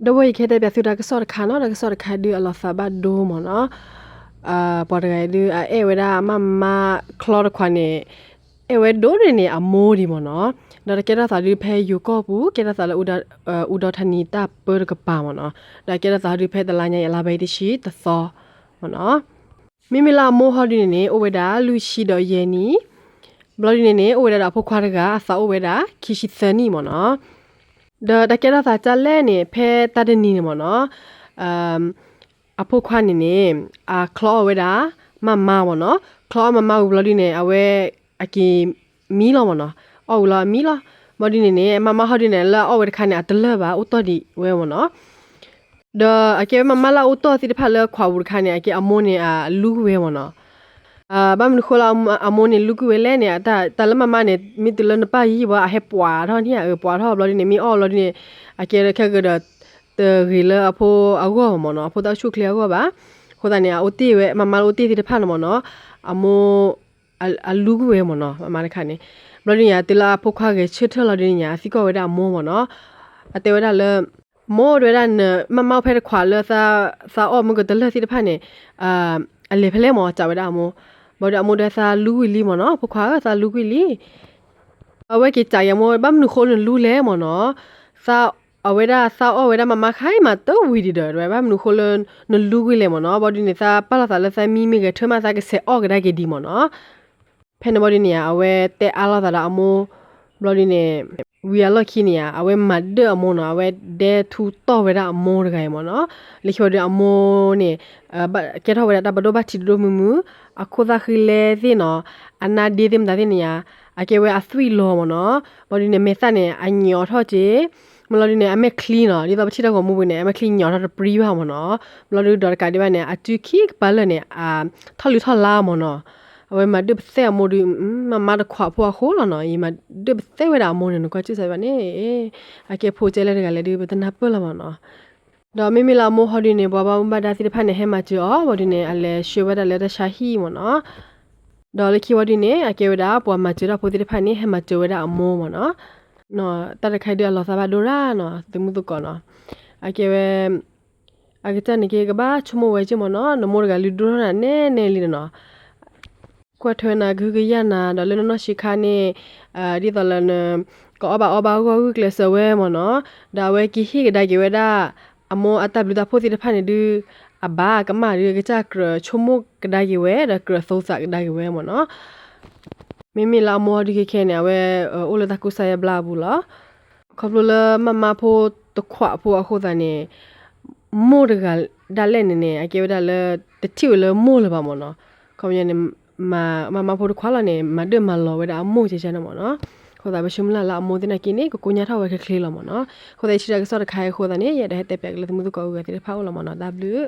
ဒီပုၢ်ဝဲၢ် ယကဟဲတဲပၠးသုတၢ်ကစီၣ်တခါနီၤ, တၢ်ကစီၣ်တခါဒုးအလီၤသးဘၣ်ဒိမ့ၢ်နီၤ. ပှၤတဂၤအံၤဒုး အအဲၣ်ဝဲဒၣ်မးမးချီတခွးန့ၣ်, အဲၣ်ဝဲဒိၣ်န့ၢ်န့ၣ်အမိၢ်ဒံးမ့ၢ်နီၤ. ဒီးတၢ်ကဲထီၣ်သးဒုးဖဲယိၤကီၢ်ပူၤ, ကဲထီၣ်သးလၢ အူဒီထါနံၤတၢ်ပၢတကပၤမ့ၢ်နီၤ. ဒီးကဲထီၣ်သးဒုးဖဲတလါညါအံၤ အလါဘဲတဆံတသီမ့ၢ်နီၤ. မ့မ့ၢ်လၢအမိၢ်ဟီဒုးန့ၣ်န့ၣ် အိၣ်ဝဲဒၣ်လွံၢ်ဆံဒီးယဲၢ်နံၣ်, ဘျီဒုးန့ၣ်န့ၣ် အိၣ်ဝဲဒၣ်ဒီးအဖိခွါတဂၤ အသးအိၣ်ဝဲဒၣ်ခံဆံသၢနံၣ်မ့ၢ်နီၤ. ဒီးတၢ်ကဲထီၣ်သးဒ်လဲၣ်န့ၣ် ဖဲတၢ်တနံၤန့ၣ်မ့ၢ်နီၤ, အဖိခွါန့ၣ်န့ၣ် အချီအီၣ်ဝဲဒၣ်မးမးမ့ၢ်နီၤ. ချီအီၣ်မးမးဝံၤဘျီဒုးန့ၣ် အဝဲ အက့ၤမံလီၤမ့ၢ်နီၤ. အီၣ်ဝံၤလီၤအမံလီၤ. ဘျီဒုးန့ၣ်န့ၣ် မးမးဟီဒုးန့ၣ် လၢအအီၣ်ဝဲတခါန့ၣ် အတလၢၢ်ဘၣ် အိၣ်တီၢ်ဒံးဝဲမ့ၢ်နီၤ. ဒီးအကဲဝဲမးမးလၢအအိၣ်တီၢ်သ့ၣ်တဖၣ်လၢခွးပူၤတခါန့ၣ် အကဲအမိၢ်န့ၣ် အလူကွံာ်ဝဲမ့ၢ်နီၤ. ဘၣ်မနုၤဃိလၢအမိၢ်န့ၣ်လူကွံာ်ဝဲလဲၣ်န့ၣ် တၢ်လၢမးမးန့ၣ် မ့ၢ်တုၤလၢနပၢ်ယံၤဘၣ် အဟဲပှၤထီၣ်န့ၣ် အပှၤထီၣ်ဘျီဒုးန့ၣ် မ့ၢ်အီၣ်ဘျီဒုးန့ၣ် အကဲဒီးခဲကဒီး တဂ့ၤလၢအဖိအဂီၢ်မ့ၢ်နီၤ, အဖိတၢ်အိၣ်ဆူၣ်အိၣ်ချ့အဂီၢ်ဘၣ်. အဃိသတးန့ၣ် အအိၣ်တ့ၢ်ဝဲ မးမးလၢအိၣ်တ့ၢ်သ့ၣ်တဖၣ်န့ၣ်မ့ၢ်နီၤ, အမိၢ် အလူကွံာ်ဝဲမ့ၢ်နီၤ, မးမးတခါန့ၣ်. ဘျီဒုးန့ၣ် တုၤလၢအဖိခွါဂဲၤဆၢထၢၣ်လီၤဒုးန့ၣ် အသံကွၢ်ဝဲဒၣ်အမိၢ်မ့ၢ်နီၤ, အတဲဝဲဒၣ်လၢ မိၢ် တဲဝဲဒၣ် နမးမးအိၣ်ဖဲတခွးလၢ သးအီၣ်မုၢ်ကတလၢၢ်သ့ၣ်တဖၣ်န့ၣ် အလဲၤဖဲလဲၣ်မ့ၢ် စံးဝဲဒၣ်အမိၢ်. ဘျီဒုးအမိၢ်တဲ သးလူကွံာ်လံမ့ၢ်နီၤ, ဖိခွါဧၢ သးလူကွံာ်လံ. အဝဲက့ၤစံးက့ၤအမိၢ် ဘၣ်မနုၤဃိနလူလဲၣ်မ့ၢ်နီၤ, သး အဝဲဒၣ်သးအီၣ်ဝဲဒၣ်မးမးခါအံၤမးတဝံၤဒံးဒီး တဲဝဲ ဘၣ်မနုၤဃိလၢနလူကွံာ်လဲၣ်မ့ၢ်နီၤ. ဘျီဒုးန့ၣ် သးပာ်လီၤသးလၢသးမံမ့ၢ်ဂဲၤဆၢထၢၣ်မး သးကဆဲးအီၣ်ကဒါက့ၤဒံးမ့ၢ်နီၤ. ဖဲန့ၣ်ဘျီဒုးန့ၣ် အဝဲတဲအါလိာ်သးဒီးအမိၢ်, ဘျီဒုးန့ၣ် ဝံၤအလီၢ်ခံန့ၣ်ဧါ အဝဲမၤဒၢၣ်အမိၢ်နီၤ, အဝဲဒဲထူတီၢ်ဝဲဒၣ်အမိၢ်တဂၤအံၤမ့ၢ်နီၤ. လၢခံဘျီဒုးအမိၢ်န့ၣ် ကဲထီၣ်ဝဲဒၣ်တၢ်ဘၣ်ဒိဘၣ်ထံးဒိၣ်ဒိၣ်မုၢ်မုၢ်, အခိၣ်သၣ်ဃံလဲသ့ၣ်နီၤ, အနါဒ့သ့ၣ်မတၤသ့ၣ်န့ၣ်ဧါ, အကဲဝဲအသွံၣ်လီၤမ့ၢ်နီၤ. ဘျီဒုးန့ၣ် မဲာ်သၣ်န့ၣ် အညီထီၣ်က့ၤ, မ့ၢ်လီၤဒုးန့ၣ် အမဲာ်ချံနီၤ, ဒ်သိးပထံၣ်တၢ်ဂီၤမူပူၤန့ၣ် အမဲာ်ချံညီထီၣ်တပြံဘၣ်မ့ၢ်နီၤ. ဘျီဒုးဒီးတကးဒံးဘၣ်န့ၣ် အစုခံကပၤလၢာ်န့ၣ် ထီၣ်လုၢ်ထီၣ်လါမ့ၢ်နီၤ. အဝဲမၤဒၢၣ်ပသဲၣ်အမိၢ်ဒုး မးမးတခွးဖိအဃိလီၤနီၤ, ယမၤဒၢၣ်ပသဲၣ်ဝဲဒၣ်အမိၢ်န့ၣ် နကွၢ်စံးဘၣ်န့ၣ်, အကဲဖိကဲလၢတဂၤလဲၣ်ဒုး ပတနၢ်ပၢၢ်လီၤမ့ၢ်နီၤ. ဒီးမ့မ့ၢ်လၢအမိၢ်ဟီဒုးန့ၣ် ပှၤဘၣ်မူဘၣ်ဒါသ့ၣ်တဖၣ်န့ၣ် ဟဲမၤစၢၤအီၤ ဘျီဒုးန့ၣ် အလဲၤဆှၢဝဲဒၣ်လၢတၢ်ဆါဟံၣ်မ့ၢ်နီၤ. ဒီးလၢခံဝံၤဒုးန့ၣ် အကဲဝဲဒၣ်ပှၤမၤစၢၤတၢ်ဖိသ့ၣ်တဖၣ်န့ၣ် ဟဲမၤစၢၤဝဲဒၣ်အမိၢ်မ့ၢ်နီၤ. တၢ်တခါဒုးအလီၤသးဘၣ်ဒိရၣ်နီၤ သုးမုၢ်သကိးနီၤ. အကဲဝဲ အကစၢ်န့ၣ်က့ ကဘၣ်ဆိကမိၣ်ဝဲက့မ့ၢ်နီၤ, နမိၢ်တဂၤလုၢ်ဒိၣ်ထီၣ်နၤနဲၣ်နဲၣ်လံနီၤ. ကွၢ်ထွဲနၤကဟုကယာ်နၤ ဒီးလၢနနီၢ်ဆံးခါန့ၣ် ဒ်သိးလၢန ကအီၣ်ဘၣ်အီဘၣ်အဂီၢ်ဂုာ်ကျဲးစၢးဝဲမ့ၢ်နီၤ, ဒီးအဝဲကဟ့ၣ်ကဒါက့ၤဝဲဒၣ် အမိၢ်အတၢ်ဘျုးတၢ်ဖှိၣ်သ့ၣ်တဖၣ်န့ၣ်ဒုး အဘၣ်ကမၣ်ဒုး အကစၢ်ကြၢးဆိကမိၣ်ကဒါက့ၤဝဲ ဒီးကြၢးသိသးကဒါက့ၤဝဲမ့ၢ်နီၤ. မ့မ့ၢ်လၢအမိၢ်ဟီဒုးခဲခဲန့ၣ် အဝဲအိၣ်လၢတၢ်ကူစါယါဘျါအပူၤလီၤ. ခီဖျိလၢမးမးဖိတခွးဖိအဃိသတးန့ၣ် မိၢ်တဂၤဒၣ်လဲာ်န့ၣ်န့ၣ် အကဲဝဲဒၣ်လၢ တထံၣ်ဝဲလၢမိၢ်လၢၤဘၣ်မ့ၢ်နီၤ. ခီပညီန့ၣ် မးမးဖိတခွးလီၤန့ၣ် မၤဒၢၣ်မၤလီၤဝဲဒၣ်အမိၢ်ကဲကဲန့ၣ်မ့ၢ်နီၤ. အဃိသတး ပဆၢမုၢ်လၢ်လၢအမိၢ်သ့ၣ်နာ်က့န့ၣ် ကကိညါထီၣ်ဝဲချ့ချ့လီၤမ့ၢ်နီၤ. အဃိသတး ယထံၣ်တၢ်ကစီၣ်တခါအံၤအဃိသတးန့ၣ် ယအဲၣ်ဒိးဟဲတဲပၠးက့ၤလၢသုးမုၢ်သကိးအဂၤသ့ၣ်တဖၣ်အိၣ်လီၤမ့ၢ်နီၤ. တၢ်ဘျုး